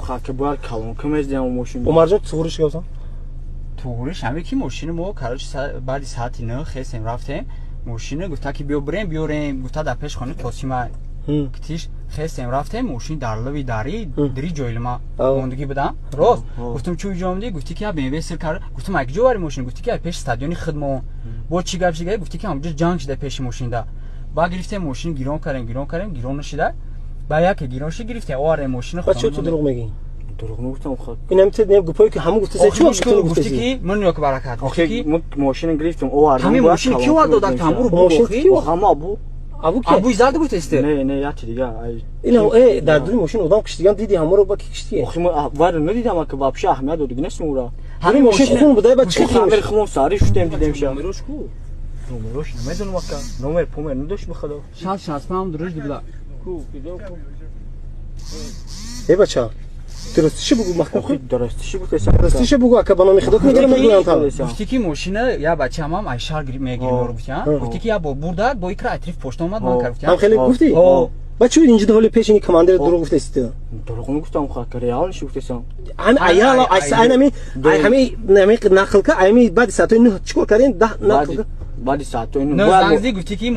Охи, бояд калонка мезидам мошин. Умарҷон, туғриш гапсан. Туғриш ҳаме ки мошини мо, короче, баъди саати 9 хестем, рафтем. Мошина гуфта ки биё бирем, биёрем, гуфта, дар пеш хони Қосима китиш. Хестем, рафтем, мошин дар лави дари дири ҷойлима мондагӣ будам, рост. Гуфтам: «Чӯ ҷо омадӣ?» Гуфтӣ ки БМВ сир кард. Гуфтам: «Ай куҷо вари мошин?» Гуфтӣ ки ай пеши стадиони хидмо. Бо чӣ гап шида? Гуфтӣ ки ҳамҷо ҷанг шида пеши мошинда. Ба гирифтем мошин, гирон кардем, гирон кардем, гирон нашида. Ба яке гирон ши, гирифтем, овардем мошина. Ба чӣ ту дурӯғ мегӣ? Дурӯғ нагуфтам, охи. Ин ҳам те гупое ки ҳамон гуфтаси, чӣ гуфтӣ ки ман ёк баракат. Охи, мошина гирифтем, овардем. Ҳамин мошин ки овард, додак тамбур? Мошин ки? Ҳама абу. Абу ки? Абуи зард гуфтасте. Не, яки дига. Ина дар дури мошин одам киштиган диди, ҳамаро ба ки киштие? Охи, ма вар надидам, ки вообще аҳамият додиги нестем ура. Ҳамин мошин хун буда, ба чӣ? Хун хун сари шутем, дидем ша. Номерош ку? Номерош намедонам, ака. Номер помер надошт, бихудо. 60 65 дуруст буда. Ку, киҷо ку? Э, бача, дурустиши бугу, маҳкам. Охи, дурустиши гуфтесам. Дурустиши бугу, ака, ба номи худо мегирам, мегӯям та. Гуфтӣ ки мошина я бачамам ай шаҳр мегирим, гуфтӣ, гуфтӣ ки я бо бурдак бо икра атриф пошта омад, ман кар гуфтӣ. Ҳам хеле гуфтӣ? Ба чӣ инҷо ҳоли пеш ини командир дурӯғ гуфтаси ту? Дурӯғ нагуфтам, ха, реально ши гуфтесам. Ҳами аяла айнами ҳами ҳами нақл ка, ами баъди саатҳои 9 чӣ кор кардем, 10 нақл. Баъди саатҳои 9. 9 занг зди, гуфтӣ ки